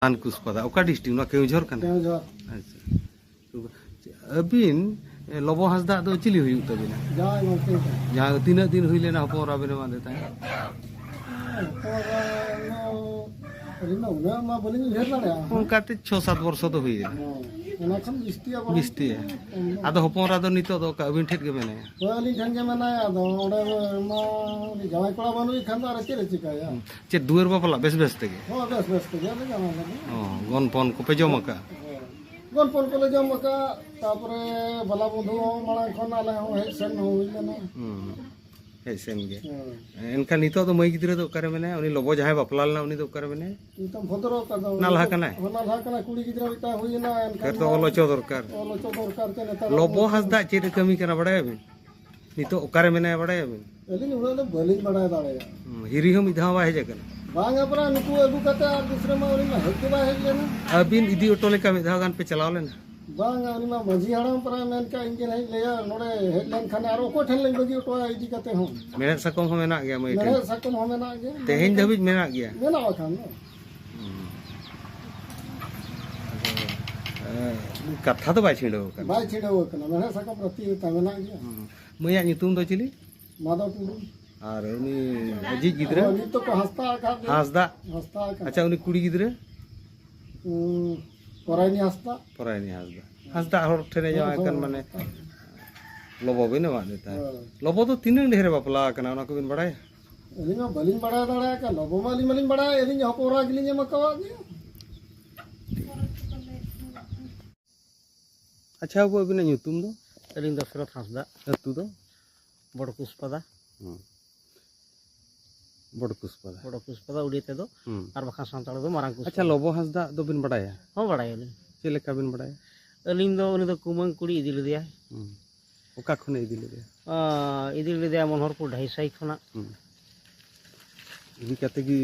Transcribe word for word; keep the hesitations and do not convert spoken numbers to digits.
ᱢᱟᱱ ᱠᱩᱥᱯᱟᱫᱟ, ᱚᱠᱟ ᱰᱤᱥᱴᱨᱤᱠᱴ? ᱱᱚᱣᱟ ᱠᱮᱣᱡᱷᱚᱨ ᱠᱟᱱᱟ? ᱠᱮᱣᱡᱷᱚᱨ᱾ ᱟᱪᱪᱷᱟ᱾ ᱛᱚ, ᱟᱹᱵᱤᱱ, ᱮ, ᱞᱚᱵᱚ ᱦᱟᱸᱥᱫᱟᱜ ᱫᱚ ᱪᱤᱞᱤ ᱦᱩᱭᱩᱜ ᱛᱟᱹᱵᱤᱱᱟ? ᱡᱟᱶᱟᱭ ᱜᱚᱢᱠᱮ ᱠᱟᱱᱟ᱾ ᱡᱟᱦᱟᱸ ᱛᱤᱱᱟᱹᱜ ᱫᱤᱱ ᱦᱩᱭ ᱞᱮᱱᱟ ᱦᱚᱯᱚᱱ ᱮᱨᱟ ᱵᱤᱱ ᱮᱢᱟᱫᱮ ᱛᱟᱦᱮᱸᱫ? ᱦᱚᱯᱚᱱ ᱮᱨᱟ ᱫᱚ ᱟᱹᱞᱤᱧ ᱢᱟ ᱩᱱᱟᱹᱜ ᱢᱟ ᱵᱟᱹᱞᱤᱧ ᱩᱭᱦᱟᱹᱨ ᱫᱟᱲᱮᱭᱟᱜᱼᱟ᱾ ᱚᱱᱠᱟᱛᱮ ᱪᱷᱚ ᱥᱟᱛ ᱵᱚᱨᱥᱚ ᱫᱚ ᱦᱩᱭ ᱮᱱᱟ᱾ ᱦᱮᱸ, ᱚᱱᱟ ᱠᱷᱚᱱ ᱵᱤᱥᱛᱤᱭᱟ ᱵᱚᱨᱚᱝ᱾ ᱵᱤᱥᱛᱤᱭᱟ᱾ ᱦᱮᱸ᱾ ᱟᱫᱚ ᱦᱚᱯᱚᱱ ᱮᱨᱟ ᱫᱚ ᱱᱤᱛᱚᱜ ᱫᱚ ᱚᱠᱟ ᱟᱹᱵᱤᱱ ᱴᱷᱮᱱ ᱜᱮ ᱢᱮᱱᱟᱭᱟ? ᱦᱳᱭ, ᱟᱹᱞᱤᱧ ᱴᱷᱮᱱ ᱜᱮ ᱢᱮᱱᱟᱭᱟ᱾ ᱟᱫᱚ ᱚᱸᱰᱮ ᱢᱟ ᱩᱱᱤ ᱡᱟᱶᱟᱭ ᱠᱚᱲᱟ ᱵᱟᱹᱱᱩᱭ ᱠᱷᱟᱱ ᱫᱚ ᱟᱨ ᱪᱮᱫ ᱮ ᱪᱤᱠᱟᱹᱭᱟ? ᱦᱩᱸ᱾ ᱪᱮᱫ ᱫᱩᱣᱟᱹᱨ ᱵᱟᱯᱞᱟ ᱵᱮᱥ ᱵᱮᱥ ᱛᱮᱜᱮ? ᱦᱳᱭ, ᱵᱮᱥ ᱵᱮᱥ ᱛᱮᱜᱮ ᱟᱞᱮ ᱡᱟᱶᱟᱭ ᱞᱮᱱᱟ᱾ ᱚ, ᱜᱚᱱᱯᱚᱱ ᱠᱚᱯᱮ ᱡᱚᱢ ᱟᱠᱟᱫᱼᱟ? ᱦᱳᱭ᱾ ᱜᱚᱱᱯᱚᱱ ᱠᱚᱞᱮ ᱡᱚᱢ ᱟᱠᱟᱫ, ᱛᱟᱯᱚᱨᱮ ᱵᱟᱞᱟ ᱵᱚᱱᱫᱷᱩ ᱦᱚᱸ ᱢᱟᱲᱟᱝ ᱠᱷᱚᱱ ᱟᱞᱮ ᱦᱚᱸ ᱦᱮᱡ ᱥᱮᱱ ᱦᱚᱸ ᱦᱩᱭ ᱞᱮᱱᱟ᱾ ᱦᱩᱸ᱾ ᱦᱮᱡ ᱥᱮᱱ ᱜᱮ᱾ ᱦᱮᱸ᱾ ᱮᱱᱠᱷᱟᱱ ᱱᱤᱛᱚᱜ ᱫᱚ ᱢᱟᱹᱭ ᱜᱤᱫᱽᱨᱟᱹ ᱫᱚ ᱚᱠᱟᱨᱮ ᱢᱮᱱᱟᱭᱟ? ᱩᱱᱤ ᱞᱚᱵᱚ ᱡᱟᱦᱟᱸᱭ ᱵᱟᱯᱞᱟ ᱞᱮᱱᱟ, ᱩᱱᱤ ᱫᱚ ᱚᱠᱟᱨᱮ ᱢᱮᱱᱟᱭᱟ? ᱱᱤᱛᱚᱜ ᱵᱷᱚᱫᱨᱚ ᱟᱠᱟᱫ ᱫᱚ᱾ ᱱᱟᱞᱦᱟ ᱠᱟᱱᱟᱭ? ᱦᱚᱸ, ᱱᱟᱞᱦᱟ ᱠᱟᱱᱟᱭ, ᱠᱩᱲᱤ ᱜᱤᱫᱽᱨᱟᱹ ᱢᱤᱫᱴᱟᱝ ᱦᱩᱭᱮᱱᱟ, ᱮᱱᱠᱷᱟᱱ ᱯᱷᱮᱨ ᱛᱚ ᱢᱟ ᱚᱞ ᱦᱚᱪᱚ ᱫᱚᱨᱠᱟᱨ᱾ ᱚᱞ ᱦᱚᱪᱚ ᱫᱚᱨᱠᱟᱨ ᱛᱮ ᱱᱮᱛᱟᱨ ᱞᱚᱵᱚ ᱦᱟᱸᱥᱫᱟ ᱪᱮᱫ ᱮ ᱠᱟᱹᱢᱤ ᱠᱟᱱᱟ ᱵᱟᱲᱟᱭᱟᱵᱤᱱ? ᱱᱤᱛᱚᱜ ᱚᱠᱟᱨᱮ ᱢᱮᱱᱟᱭᱟ ᱵᱟᱲᱟᱭᱟᱵᱤᱱ? ᱟᱹᱞᱤᱧ ᱩᱱᱟᱹᱜ ᱫᱚ ᱵᱟᱹᱞᱤᱧ ᱵᱟᱲᱟᱭ ᱫᱟᱲᱮᱭᱟᱜᱼᱟ᱾ ᱦᱩᱸ, ᱦᱤᱨᱤ ᱦᱚᱸ ᱢᱤᱫ ᱫᱷᱟᱣ ᱵᱟᱭ ᱦᱮᱡ ᱟᱠᱟᱱᱟ? ᱵᱟᱝᱟ ᱯᱟᱨᱟ, ᱱᱩᱠᱩ ᱟᱹᱜᱩ ᱠᱟᱛᱮ ᱟᱨ ᱫᱩᱥᱨᱟᱹ ᱢᱟ ᱩᱱᱤ ᱢᱟ ᱦᱮᱡ ᱜᱮ ᱵᱟᱭ ᱦᱮᱡ ᱞᱮᱱᱟ᱾ ᱟᱹᱵᱤᱱ ᱤᱫᱤ ᱦᱚᱴᱚ ᱞᱮᱠᱟ ᱢᱤᱫ ᱫᱷᱟᱣ ᱜᱟᱱ ᱯᱮ ᱪᱟᱞᱟᱣ ᱞᱮᱱᱟ? ᱵᱟᱝᱟ, ᱩᱱᱤ ᱢᱟ ᱢᱟᱹᱡᱷᱤ ᱦᱟᱲᱟᱢ ᱯᱟᱨᱟ ᱢᱮᱱ ᱠᱟᱜ, ᱤᱧ ᱜᱮ ᱱᱟᱦᱟᱜ ᱤᱧ ᱞᱟᱹᱭᱟ, ᱱᱚᱰᱮ ᱦᱮᱡ ᱞᱮᱱᱠᱷᱟᱱ ᱟᱨ ᱚᱠᱚᱭ ᱴᱷᱮᱱ ᱞᱤᱧ ᱵᱟᱹᱜᱤ ᱦᱚᱴᱚᱣᱟᱭᱟ ᱤᱫᱤ ᱠᱟᱛᱮ ᱦᱚᱸ? ᱢᱮᱲᱦᱮᱫ ᱥᱟᱠᱚᱢ ᱦᱚᱸ ᱢᱮᱱᱟᱜ ᱜᱮᱭᱟ ᱢᱟᱹᱭ ᱴᱷᱮᱱ? ᱢᱮᱲᱦᱮᱫ ᱥᱟᱠᱚᱢ ᱦᱚᱸ ᱢᱮᱱᱟᱜ ᱜᱮᱭᱟ᱾ ᱛᱮᱦᱮᱧ ᱫᱷᱟᱹᱵᱤᱡ ᱢᱮᱱᱟᱜ ᱜᱮᱭᱟ? ᱢᱮᱱᱟᱜ ᱠᱷᱟᱱ ᱫᱚ᱾ ᱦᱩᱸ᱾ ᱟᱫᱚ, ᱮ, ᱠᱟᱛᱷᱟ ᱫᱚ ᱵᱟᱭ ᱪᱷᱤᱰᱟᱹᱣ ᱟᱠᱟᱱᱟ᱾ ᱵᱟᱭ ᱪᱷᱤᱰᱟᱹᱣ ᱟᱠᱟᱱᱟ, ᱢᱮᱲᱦᱮᱫ ᱥᱟᱠᱚᱢ ᱨᱟᱹᱛᱤ ᱨᱮ ᱛᱟᱦᱮᱸ ᱢᱮᱱᱟᱜ ᱜᱮᱭᱟ᱾ ᱦᱩᱸ᱾ ᱢᱟᱹᱭᱟᱜ ᱧᱩᱛᱩᱢ ᱫᱚ ᱪᱤᱞᱤ? ᱢᱟᱫᱷᱚ ᱴᱩᱰᱩ᱾ ᱟᱨ ᱩᱱᱤ ᱟᱡᱤᱡ ᱜᱤᱫᱽᱨᱟᱹ? ᱦᱳᱭ, ᱱᱤᱛ ᱫᱚᱠᱚ ᱦᱟᱸᱥᱫᱟ ᱟᱠᱟᱫ ᱜᱮᱭᱟ᱾ ᱦᱟᱸᱥᱫᱟ? ᱦᱟᱸᱥᱫᱟ ᱟᱠᱟᱱᱟ᱾ ᱟᱪᱪᱷᱟ, ᱩᱱᱤ ᱠᱩᱲᱤ ᱜᱤᱫᱽᱨᱟᱹ? ᱩᱸ, ᱯᱚᱨᱟᱭᱱᱤ ᱦᱟᱸᱥᱫᱟ᱾ ᱯᱚᱨᱟᱭᱱᱤ ᱦᱟᱸᱥᱫᱟ᱾ ᱦᱟᱸᱥᱫᱟ ᱦᱚᱲ ᱴᱷᱮᱱᱮ ᱡᱟᱶᱟᱭ ᱦᱳᱭ, ᱠᱟᱱ, ᱦᱳᱭ, ᱢᱟᱱᱮ, ᱦᱳᱭ᱾ ᱞᱚᱵᱚ ᱵᱤᱱ ᱮᱢᱟᱫ ᱫᱮ ᱛᱟᱦᱮᱸᱫ᱾ ᱦᱳᱭ᱾ ᱞᱚᱵᱚ ᱫᱚ ᱛᱤᱱᱟᱹᱜ ᱰᱷᱮᱨᱮ ᱵᱟᱯᱞᱟ ᱟᱠᱟᱱᱟ, ᱚᱱᱟ ᱠᱚᱵᱤᱱ ᱵᱟᱲᱟᱭᱟ? ᱟᱹᱞᱤᱧ ᱢᱟ ᱵᱟᱹᱞᱤᱧ ᱵᱟᱲᱟᱭ ᱫᱟᱲᱮᱭᱟᱜ ᱠᱟᱱ, ᱞᱚᱵᱚ ᱢᱟ ᱟᱹᱞᱤᱧ ᱢᱟᱞᱤᱧ ᱵᱟᱲᱟᱭᱟ, ᱟᱹᱞᱤᱧ ᱦᱚᱯᱚᱱ ᱮᱨᱟ ᱜᱮᱞᱤᱧ ᱮᱢ ᱟᱠᱟᱣᱟᱫ ᱜᱮᱭᱟ᱾ ᱟᱪᱪᱷᱟ, ᱵᱟᱹᱵᱩ, ᱟᱹᱵᱤᱱᱟᱜ ᱧᱩᱛᱩᱢ ᱫᱚ? ᱟᱹᱞᱤᱧ ᱫᱚᱥᱨᱚᱛᱷ ᱦᱟᱸᱥᱫᱟ᱾ ᱟᱹᱛᱩ ᱫᱚ? ᱵᱚᱲ ᱠᱩᱥᱯᱟᱫᱟ᱾ ᱦᱩᱸ᱾ ᱵᱚᱲ ᱠᱩᱥᱯᱟᱫᱟ᱾ ᱵᱚᱲ ᱠᱩᱥᱯᱟᱫᱟ, ᱩᱲᱤᱭᱟ ᱛᱮᱫᱚ, ᱦᱩᱸ᱾ ᱟᱨ ᱵᱟᱠᱷᱟᱱ ᱥᱟᱱᱛᱟᱲ ᱫᱚ ᱢᱟᱨᱟᱝ ᱠᱩᱥᱯᱟᱫᱟ᱾ ᱟᱪᱪᱷᱟ, ᱞᱚᱵᱚ ᱦᱟᱸᱥᱫᱟ ᱫᱚᱵᱤᱱ ᱵᱟᱲᱟᱭᱟ? ᱦᱚᱸ, ᱵᱟᱲᱟᱭᱟᱞᱤᱧ᱾ ᱪᱮᱫ ᱞᱮᱠᱟ ᱵᱤᱱ ᱵᱟᱲᱟᱭᱟ? ᱟᱹᱞᱤᱧ ᱫᱚ ᱩᱱᱤ ᱫᱚ ᱠᱩᱢᱟᱹᱝ ᱠᱩᱲᱤ ᱤᱫᱤ ᱞᱮᱫᱮᱭᱟᱭ᱾ ᱦᱩᱸ᱾ ᱚᱠᱟ ᱠᱷᱚᱱᱮ ᱤᱫᱤ ᱞᱮᱫᱮᱭᱟ? ᱟᱸ, ᱤᱫᱤ ᱞᱮᱫᱮᱭᱟ ᱢᱚᱱᱦᱚᱨᱯᱩᱨ ᱰᱷᱟᱹᱭᱥᱟᱭ ᱠᱷᱚᱱᱟᱜ᱾ ᱦᱩᱸ᱾ ᱤᱫᱤ ᱠᱟᱛᱮ ᱜᱮ